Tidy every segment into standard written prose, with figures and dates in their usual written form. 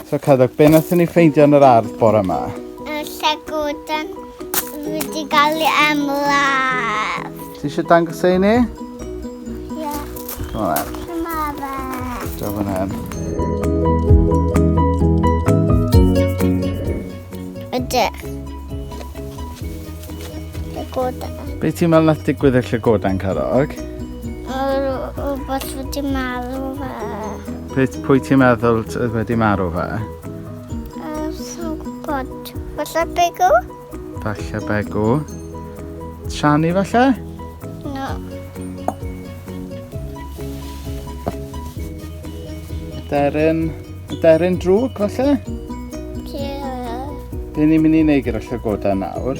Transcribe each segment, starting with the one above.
So Cadog, be nathon ni ffeindio yn yr ardd bore yma? Y llygoden wedi gael ei ymladd. Ti eisiau dangos e i ni? Ie. Come on then. Dyma fe. Draw fan hyn. Ydych. Llygoden. Be ti'n meddwl nath digwydd i'r llygoden, Cadog? Rhywbeth wedi marw fe. Pwy, pwy ti'n meddwl oedd wedi marw fe? Sa'n gwybod. Falle Begw? Falle Begw. Shani falle? No. Deryn, deryn drwg falle? Ie. Be ni'n mynd i wneud gyda llygoden nawr?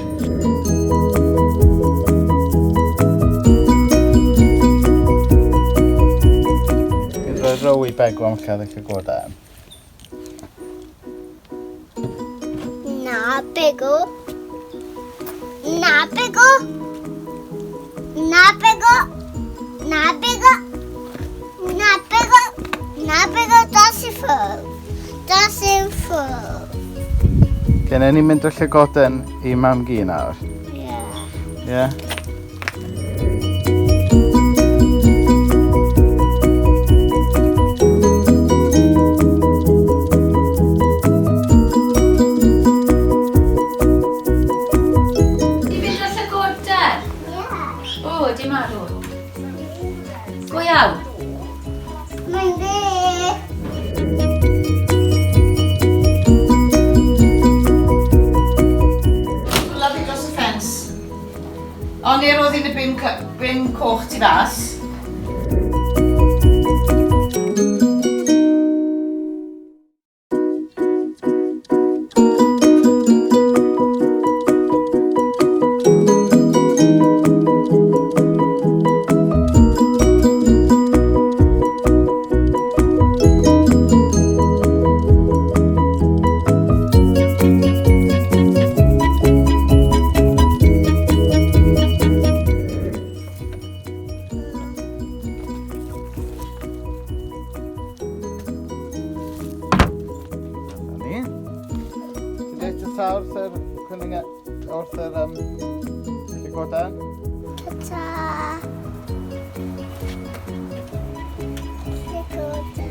Fi'n rhoi row i Begw am lladd y llygoden. Na, Begw. Na, Begw. Na, Begw. Na, Begw. Na, Begw. Na, Begw, dos i ffwrdd. Dos i ffwrdd. Gen ni'n mynd o'r llygoden i mam gi nawr. Ie. Ie? Yeah? Di fynd â llygoden? Ie. O, di marw. Go iawn. Mae'n dde. Lyfli dros y ffens. Ond ni roedd hi'n y bin, bin coch tu fas. Dyna ni. Ti'n dweud ta wrth yr cwningen, wrth yr llygoden? Ta-ta. Llygoden.